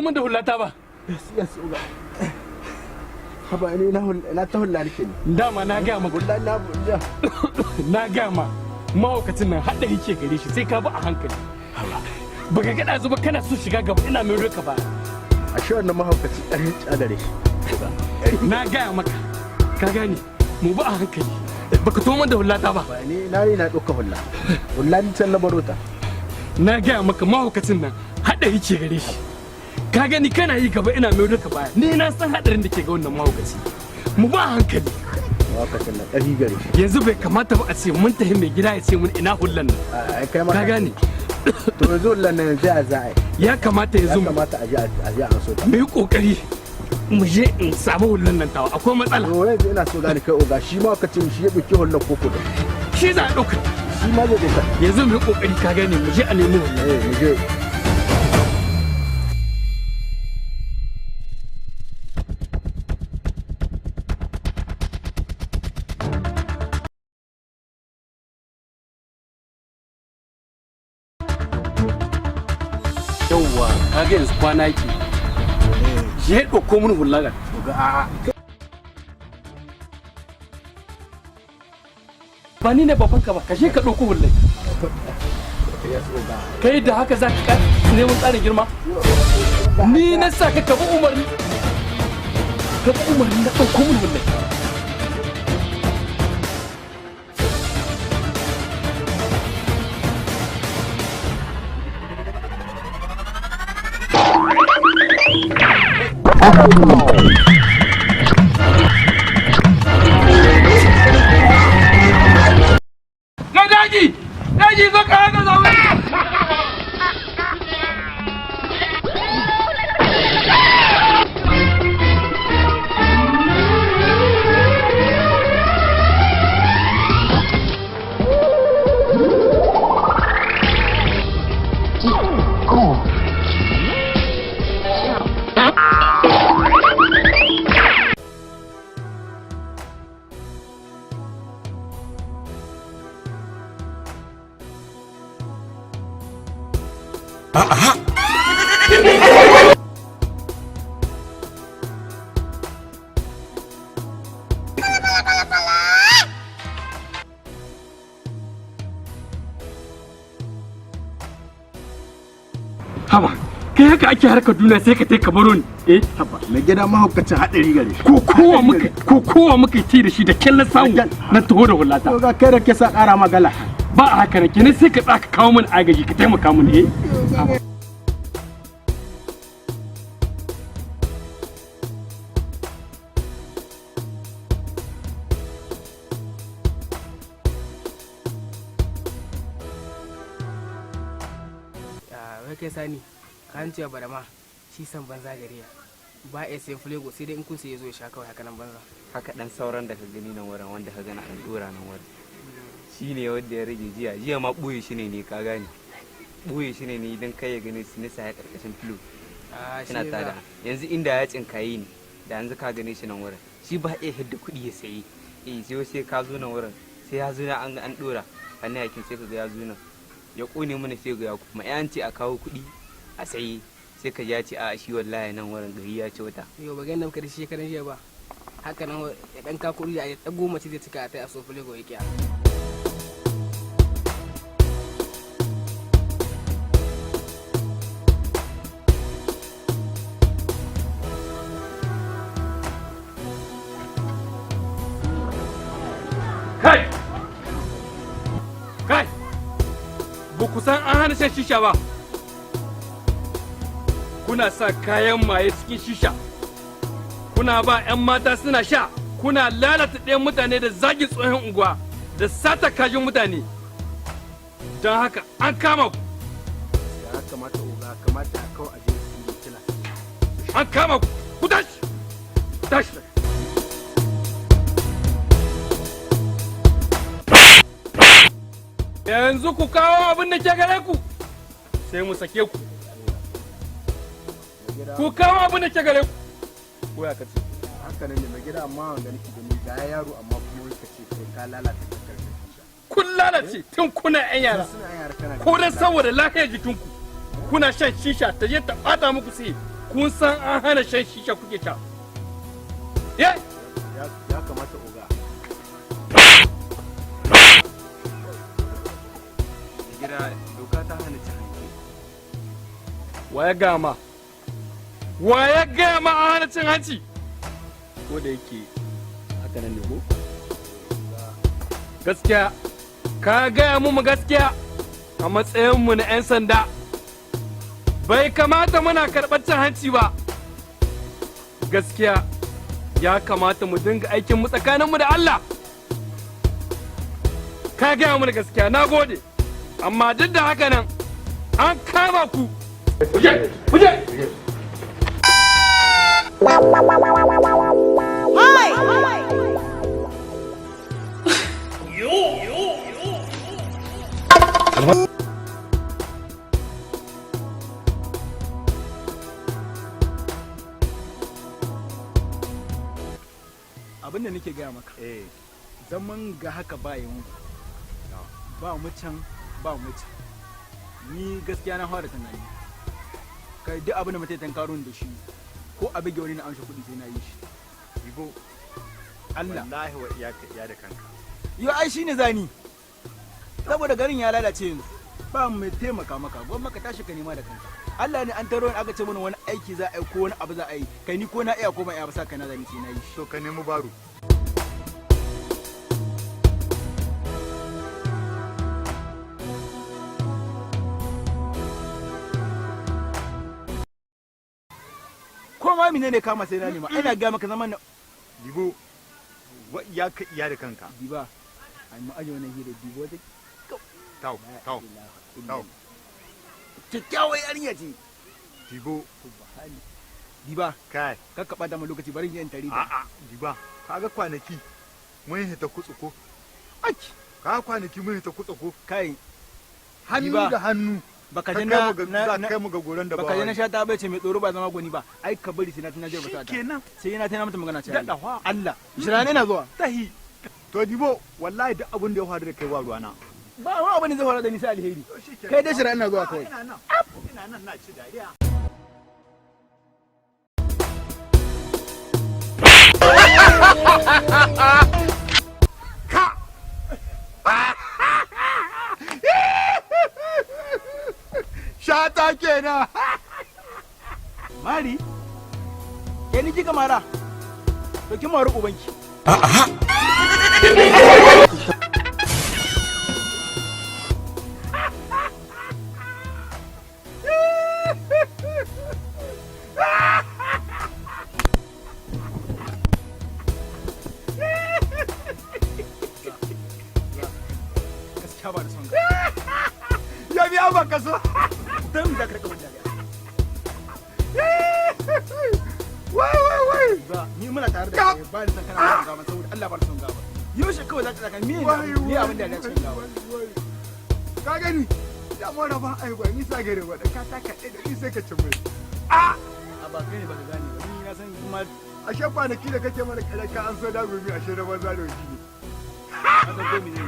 To min da hulata ba. Yes, oga. Haba, ni na na ta hulla nake ne. Dama na gaya maka. Hulla na da. Na gaya ma, mahaukacin nan haɗari ke gare shi, sai ka bi a hankali. Baka ga ɗazu ba kana so shiga gaba, ina mai ka ba. Ashe wannan mahaukaci ɗan tsadare shi. Na gaya maka, ka gane, mu bi a hankali. Baka to min da hulata ba. Ba ni na yi na ɗauka hulla. Hulla ni can na baro ta. Na gaya maka, mahaukacin nan haɗari ke gare shi. Ka gani, kana yi gaba, ina mai ka baya. Ni na san haɗarin da ke ga wannan mahaukaci. Mu ba a hankali. Mahaukacin nan ƙarfi gare shi. Yanzu bai kamata ba a ce mun tafi, mai gida ya ce mun ina hullan nan. Ai kai ma. Ka gane. To yanzu hullan nan yanzu ya za a yi? Ya kamata Ya yanzu kamata a je a so ta. Mu yi kokari mu je in samu hullan nan tawa, akwai matsala. To yanzu ina so gane kai oga, shi mahaukacin shi ya ɗauki hullan koko da? Shi za a ɗauka. Shi ma zai ɗauka. Yanzu mu yi kokari, ka gane, mu je a nemi hullan. Eh, mu je. Yauwa, ka ga yanzu kwana yake. Je ɗauko mun hullan. Oga, a'a. Ba ni ne babanka ba, ka je ka ɗauko hullan. Yes, oga. Kai da haka za ka neman tsarin girma? Ni na sa ka, ka bi umarni, ka bi umarni na, ɗauko mun hullan. Ga daji daji, zo ka haka zaune. Haba kai, haka ake harkar duniya? Sai ka tai ka baro ni, eh? Haba mai gida, mahaukacin haɗari gare shi. Ko kowa muka ci da shi da kyallan samu na taho da hulata. Oga, kai da ke sa ƙara magala. Ba a haka nan kenan, sai ka tsaka kawo min agaji, ka taimaka min, eh. Wai kai Sani, ka an cewa barama shi san banza gare ya ba a sayan Fulego, sai dai in kun sai ya zo ya sha kawai haka nan banza. Haka dan sauran da ka gani nan wurin, wanda ka gana an dora nan wurin, shi ne wanda ya rage jiya. Jiya ma ɓoye shi ne, ka gane, ɓoye shi ne idan kai ya gane su nisa ya karkashin filo. A shi ina ne tada yanzu inda ya tsinkaye ni da yanzu ka gane shi nan wurin, shi ba iya hidda kuɗi ya sayi. Eh, sai ka zo nan wurin, sai ya zo nan an dora hannun yakin, sai ka ga ya zo nan ya kone mana, sai ga ya kuma ya ce a kawo kuɗi a sayi, sai ka ji ya ce a shi wallahi nan wurin gari ya ce wata. Yau ba ganin muka da shi shekaran jiya ba, haka nan ya dan ka kuɗi a ya 10 ce zai cika a tai a so Fulego ya kiya. Kai kai, ba ku san an hana shan shisha ba? Kuna sa kayan maye cikin shisha, kuna ba 'yan mata suna sha, kuna lalata ɗayan mutane da zagin tsohon unguwa da sata kajin mutane. Don haka an kama ku. Ya kamata oga, kamata a kawo aje su yi kila. An kama ku, ku tashi, tashi. Yanzu ku kawo abin da ke gare ku, sai mu sake ku. Ku kawo abin da ke gare ku, ko ya kace? Haka nan ne mai gida, amma wanda nake gani ga yaro, amma kuma wai ka ce kai ka lalata kanka da shisha. Kun lalace tun kuna yan yara. Suna yara kana Ko dan saboda lafiyar jikinku kuna shan shisha, ta je ta bata muku sai. Kun san an hana shan shisha kuke sha. Ye? Ya kamata, oga. Gida, doka ta hana cin hanci. Wa ya gama? Wa ya gaya ma an hana cin hanci? Ko da yake haka nan ne ko? Gaskiya, ka gaya mu gaskiya a matsayinmu na 'yan sanda. Bai kamata muna karɓar cin hanci ba. Gaskiya, ya kamata mu dinga aikin mu tsakaninmu da Allah. Ka gaya mana gaskiya, na gode. Amma duk da haka nan, an kama ku. Muje, muje! Abin da nake gaya maka, zaman ga haka ba yawan ba mu can ba mu can. Ni gaskiya na fara tunani, kai, duk abin da mutum ya tankaro ni da shi, ko a bige wani na amsa kuɗi, sai na yi shi. Ibo. Allah. Wallahi wa iyaka iya da kanka. Yo, ai shine zani, saboda garin ya lalace yanzu, ba mai taimaka maka. Gwamma ka tashi ka nema da kanka. Allah ne an taro ni aka ce mana wani aiki za a yi ko wani abu za a yi. Kai, ni ko na iya ko ban iya ba, sa kai na zani, sai na yi shi. To, ka nemi baro. Ko ma menene kama, sai na nema. Ina ga maka zaman na Dibo, wa iyaka iya da kanka. Diba, ai mu aje wannan hira. Dibo wata Tau, tau, tau. Kyakkyawar yarinya ce. Dibo. Subhani. Diba. Kai. Kakka bata mu lokaci, bari in tare ta. A'a, diba, kaga kwanaki mun hita kutsu ko? Aki. Kaga kwanaki mun hita kutsu ko? Kai. Hannu Diba. da hannu. Baka Ka je kai na mu ga za ka kai mu ga goron da ba baka je na wani. sha ta bai ce mai tsoro ba zama gwani ba. Ai ka bari sai na tana jarba ta. Shikenan. Sai na tana mata magana ce. Daɗa fa. Allah shira ne na zuwa. Tahi. To Dibo, wallahi duk abin da ya faru da kai ba ruwana. Ba wani abu ne zai faru da ni sai alheri. Kai dai shira, ina zuwa kawai. Ina nan. Ina nan na ci dariya. Ka! Shata kenan. Mari ke ni kika mara? To kin mari ubanki. Gaskiya ba da son ka. Ya biya ba kaso. Dan za ka rika mun dariya? Wai wai wai. Ba ni muna tare da kai, ba ni san kana son gaba, saboda Allah ba ni son gaba. Yaushe kawai za ka tsaka me ne ni abin da ya cikin gaba? Ka gani? Da mu rabon ai ba ni sa gare ba da ka taka ɗaya da ni sai ka ci mai. A ba kai ne baka gane ba, ni na san kuma. Ashe kwanaki da kake mana kare ka an so da gobe, ashe na banza da wani ne. Ka san ko mene ne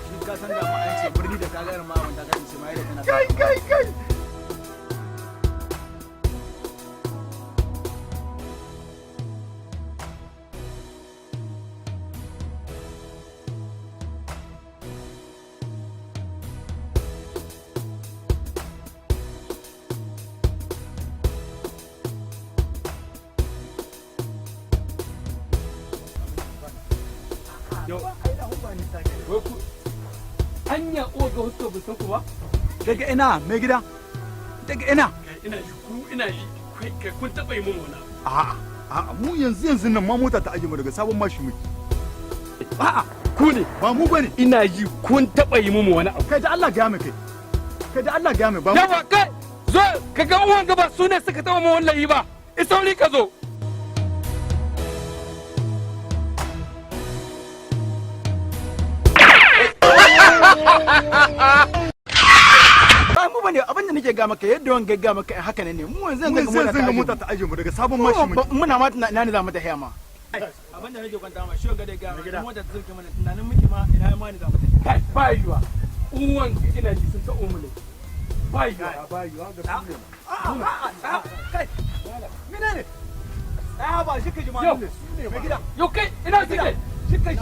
shi? Ka san da ma an ce birni da ka ga irin ma abin da ka ce ma yadda tana. Kai kai kai. Yau. Wai ku anya uwa ga huska ba san ku ba? Daga ina, mai gida? Daga ina? Kai, ina ji ku, ina ji kai, kai, kun taɓa yi mun wani abu. A'a, a'a, mu yanzu yanzu nan ma mota ta aje mu, daga sabon mashi muke. A'a, ku ne. Ba mu bane. Ina ji kun taɓa yi mun wani abu. Kai, da Allah ga mu kai. Kai, da Allah ga mu ba mu. Yawa, kai zo ka ga uwan gaba, su ne suka taɓa mun wallahi ba. Isauri ka zo. Ba mu bane. Abin da nake ga maka, yadda wanga ga maka haka ne, mu yanzu Mu yanzu yanzu yanzu nan mota ta aje mu, daga sabon mashi muke. Muna ma tunani za mu ta haya ma. Abin da nake kwanta ma shi ga dai ga mota ta sauke mana, tunanin muke ma ina ma ne za mu ta. Kai, ba yiwa. Uwan ina ji sun taɓa mu ne. Ba yiwa. Ba yiwa ga su ne. Kai. Mene ne? Tsaya ba shi ka ji ma Yau. ne. Mai gida. Yau kai ina suke? Shi kai.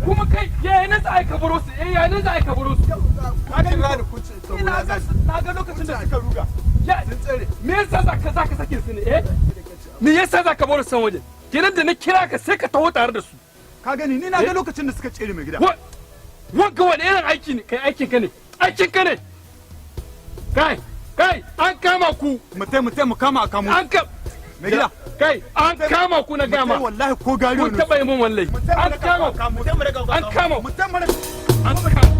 Kuma kai yaya nan za a yi ka baro su? Eh, yaya nan za a yi ka baro su? Ka gani Kira ko? ni kun ce Ina saboda ga zan na ga lokacin da suka ruga. Ya sun tsere. Me yasa za ka sake su ne, eh? Me yasa za ka baro su san waje? Kenan da na kira ka sai ka taho tare da su. Ka gani, ni na ga lokacin da suka tsere, mai gida. Wanka wani irin aiki ne? Kai, aikin ka ne, aikin ka ne. Kai, kai, an kama ku. Mu tai, mu tai, mu kama a kamo. An ka Mai gida. Kai, an kama ku na Mu tai, gama. wallahi ko gari Kun taba yi mun wallahi. An kama ku. Mu tai mu daga. An kama ku. Mu tai mu daga. An kama.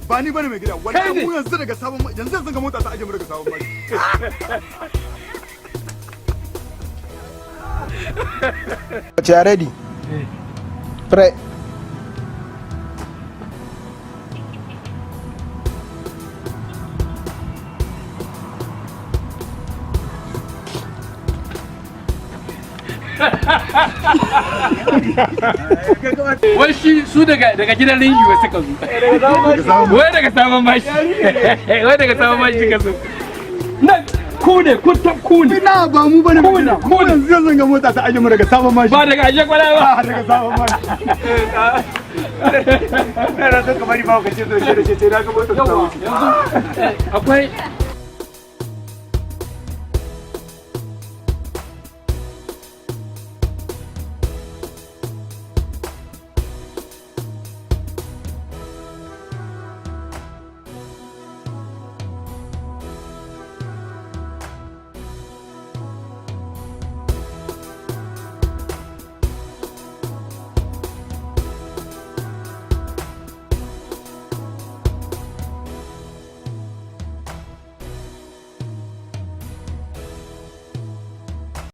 Ba ni bane, mai gida. Kai Wallahi ne. mu yanzu daga sabon yanzu yanzu ga mota ta aje mu daga sabon mai. You are ready? Prêt. Wai shi su daga gidan ringi wai suka zo. Wai daga sabon bashi. Wai daga sabon bashi suka zo. Nan ku ne, kun tab ku ne. Ina ba mu bane, mai Ku ne, gida. ku Mu ne. yanzu yanzu ga mota ta aje mu daga sabon mashi. Ba daga aje kwala ba. Daga sabon mashi. Yawa, yanzu akwai